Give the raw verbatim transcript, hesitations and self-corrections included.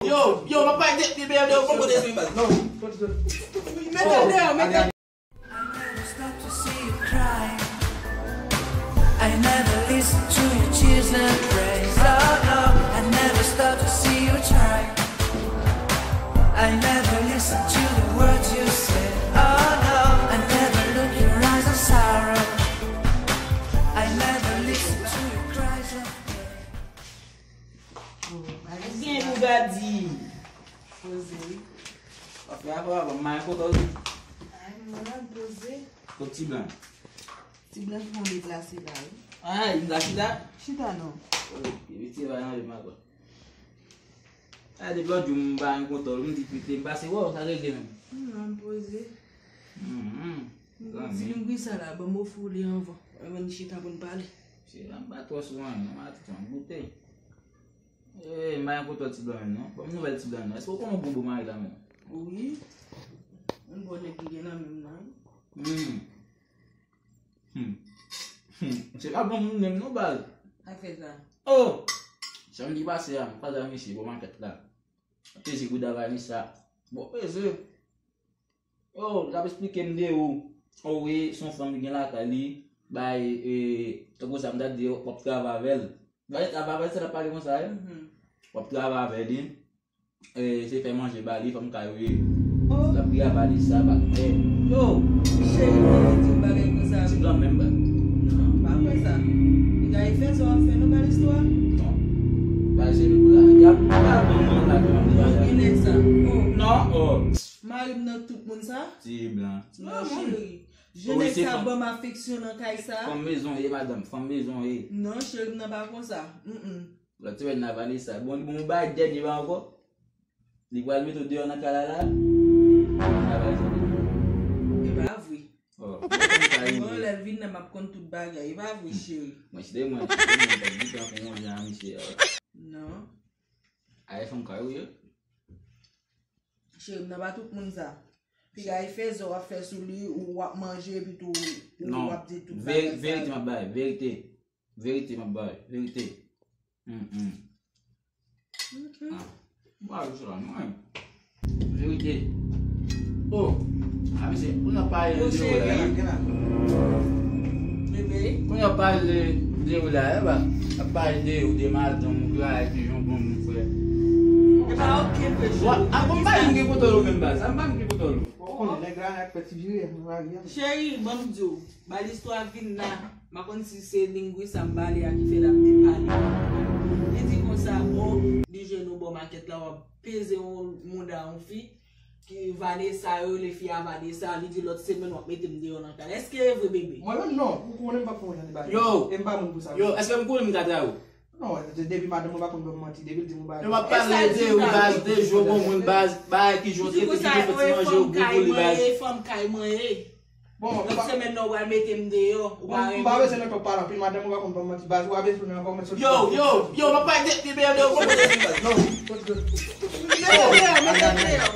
Yo, yo, m ap pale de, de, de, de, de, de, de, non. Met al deyò, met al. I never stop to see you cry. I never listen to your tears and praise. Oh no, I never stop to see you try. I never listen to the words you say. Oh no, I never look your eyes of sorrow. I never listen to your cries of pain. Gen pou gadi. Poze wi. W ap fè afè w, m mayen kote w tou. Ay, mwen la poze. Kot ti blan? Ti blan ki konn deplase la wi. Ay, li la chita? Chita non. Epi ti va nan li makòt. A, depi lòt jou m pa gen kontwòl, m di pite, m pase wè w, sa regle menm. Non, m poze. Mhm. M di Lingwis sa la, ban m ofri w li anvan. Anvan n chita pou n pale. Se la, m pa twò sou anyen, non, m a tout an goute. E, m pa gen kontwòl ti blan menm, non. Ban m nouvèl ti blan, non. Èske w konnen yon bon mari la menm? Wi. Yon bon nèg ki gen nan menm nan. Hmm. Hmm. Hmm. Se pa bon moun menm non baz. Sa k fè sa? Oh! Samdi pase a, m kwaze ak misye bò makèt la. Peze bouda Vanessa. Bon, peze. Oh, l ap esplike m de ou. Oh wi, se yon fanm li gen lakay li. Bay, e, tankou sa m ta di w ap travay avè l. Vanessa, Vanessa t ap pale konsa, wi. Mhm. W ap travay avè li. E, se fè manje ba li, fanm kay wi. Oh. L ap travay li sa, pa mwen. Yo! Cheri, mwen di w bagay konsa. Ti blan menm, baz. Non, pa kwè sa. Li ka fè sa w ap fè, nou ba l istwa. Non. Baz, se nou la. Y ap, y ap ban mwen la, non, genlè sa. Oh. Non, oh. Mari m nan tout moun sa? Ti blan. Non, cheri. Je nèg sa ban m afeksyon nan kay sa. Fanm mezon ye, madanm. Fanm mezon ye. Non, cheri, m nan pa konsa. Mm, mm. Lòt semèn nan, Vanessa. Bon, bon, m bay dènye ba ankò. Li pral mete w deyò nan kay la la. Vanessa. E pa vre. Oh, bon, sa rive. Non, lè l vin nan, m ap konn tout bagay. E pa vre, cheri. Mwen, chita mwen, chita mwen, m t ap di tan pou manje a misye. Non. Ay, fanm kay ou ye? Cheri, m nan pa tout moun sa. Piga e fè zò w ap fè sou li, ou w ap manje, epi tou, ou w ap di tout bagay sa. Non, verite m ap bay, verite. Verite m ap bay, verite. Mm, mm. Mm, mm. Ah, m pa jwe sou la, non. Verite. Oh, a mesye, pou n ap pale de ou la. Bebe. Kounye a pale de ou la, e ba, ap pale de ou, de madanm ou, ki bagay ki jan bon moun fè. E pa okenn vre. Wa, a bon, m pa janm gen kontwòl ou menm baz. A m pa janm gen kontwòl ou. Ou konnen nèg la ak fè ti vire nan lari a. Cheri, ban m di w, ba listwa vin la. M pa konn si se lingwis sa m pale a ki fè l ap depale. Li di konsa, o, li jwenn ou bò makèt la, w ap peze yon mouda yon fi. Ki Vanessa, yo rele fi a Vanessa, li di lòt semèn w ap mete m deyò nan kay. Èske e vre, bebe? Mwen menm non, ou konnen m p ap fè yon jan de bagay. Yo! E m pa moun pou sa. Yo, èske m konnen m ka trayi w? Non, depi madanm mwen pa konn ban m manti, depi l di m yon bagay. Yo, m ap pale de ou baz, de jou bon moun baz, bagay ki jan w trete, ki jan w fè ti manje, ou gou pou li baz. E fanm kay mwen ye. Bon, lòt semèn nan w pral mete m deyò, ou pa renmen m. M pa bezwen nan twòp pale anpil, madanm ou pa konn ban m manti, baz, ou pa bezwen nan kòmantè soti. Yo, yo, yo, m ap pale de, de, de, de, non. Mete m deyò, mete m deyò.